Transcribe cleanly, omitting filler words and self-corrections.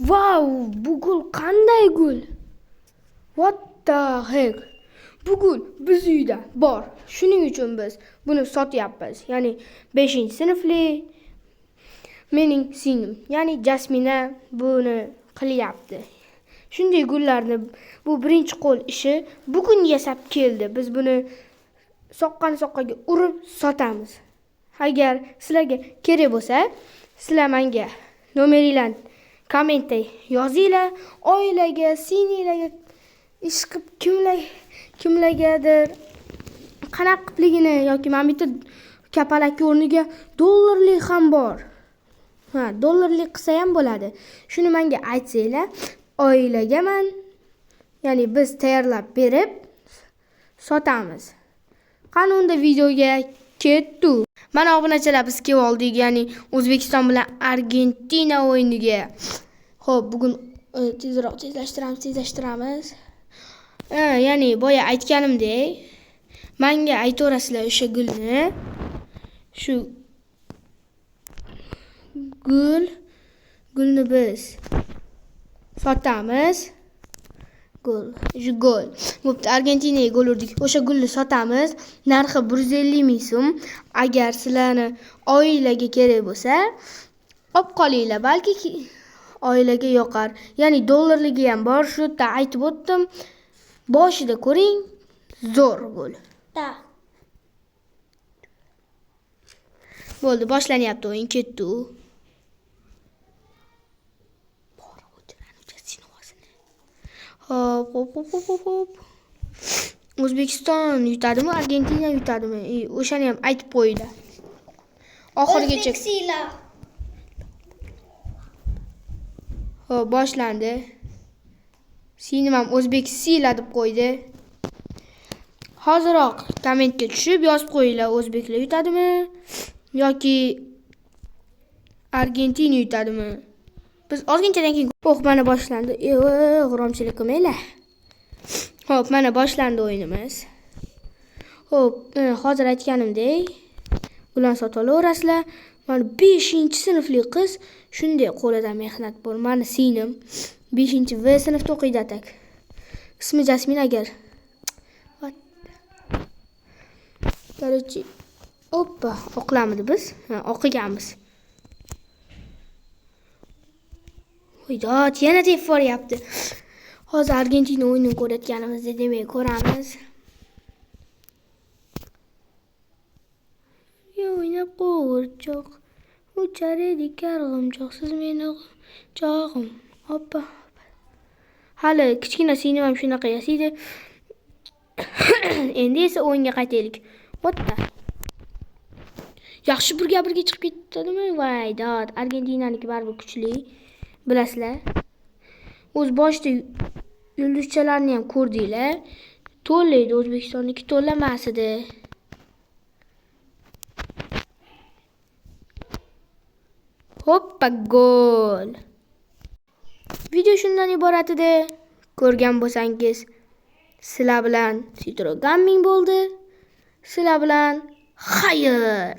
Vau, bu gul qanday gul? What the heck? Bu gul biz uyda bor. Shuning uchun biz buni sotyapmiz. Ya'ni 5-sinfli mening singlim, ya'ni Jasmina buni qilyapti. Shunday gullarni bu birinchi qo'l ishi bugun yasab keldi. Biz buni soqqani-soqqaga urib sotamiz. Agar sizlarga kerak bo'lsa, sizlar menga nomeringlarni kommentda yozinglar. Oilaga, singlinglarga, ish qilib kimlargadir qanaqa qilibligini yoki mana bitta kapalak o'rniga dollarlik ham bor. Ha, dollarlik qilsa ham bo'ladi. Shuni menga aytsanglar, oilaga man, ya'ni biz tayyorlab berib sotamiz. Qani unda videoga ketdi. Mana obunachilar, biz kelib oldik, ya'ni O'zbekiston bilan Argentina o'yiniga. Xo'p, bugun tezroq tezlashtiramiz. Ya'ni boya aytganimdek, menga aytaverasizlar o'sha gulni. Shu gulni biz sotamiz. Gol, shu gol. Bo'pti, Argentinaga gol urdik. O'sha gulni sotamiz. Narxi 150 ming so'm. Agar sizlarni oilaga kerak bo'lsa, olib qolinglar, balki oilaga yoqar. Ya'ni dollarligi ham bor, shu yerda aytib o'tdim. Boshida ko'ring, zo'r gol. Da. Bo'ldi, boshlanyapti o'yin, ketdi. Hop, hop, hop, hop, hop. O'zbekiston yutadimi, Argentina yutadimi? O'shani ham aytib qo'yinglar. Oxirigacha. Hop, boshlandi. Singlim ham O'zbeksila deb qo'ydi. Hoziroq kommentga tushib yozib qo'yinglar, o'zbeklar yutadimi yoki Argentina yutadimi? Biz ozginchadan keyin mana boshlandi. G'irromchilik qilmanglar. Xo'p, mana boshlandi o'yinimiz. Xo'p, hozir aytganimdek, ularni sotib olaverasizlar. Mana 5-sinfli qiz shunday qo'lida mehnat bor. Mani singlim 5-V sinfda o'qiydi atak. Ismi Jasmin agar. Короче, oppa, oqlamidi biz? Ha, oqiganmiz. Voy, yana tepib boryapti. Hozir Argentina o'yinini ko'rayotganimizda demak ko'ramiz. O'ynab qo'g'irchoq, uchar edik arg'imchoq, siz meni chog'im. Oppa. Hali kichkina singlim ham shunaqa yasaydi. Endi esa o'yinga qaytaylik. What the? Yaxshi birga chiqib ketdimi? Voy dod, Argentinaniki baribir kuchli. Bilasizlar. O'z boshida yulduzchalarni ham ko'rdinglar. To'laydi, O'zbekistonniki to'lamas edi. Hoppa, gol. Video shundan iborat edi. Ko'rgan bo'lsangiz, sizlar bilan Citro Gaming bo'ldi. Sizlar bilan xayr.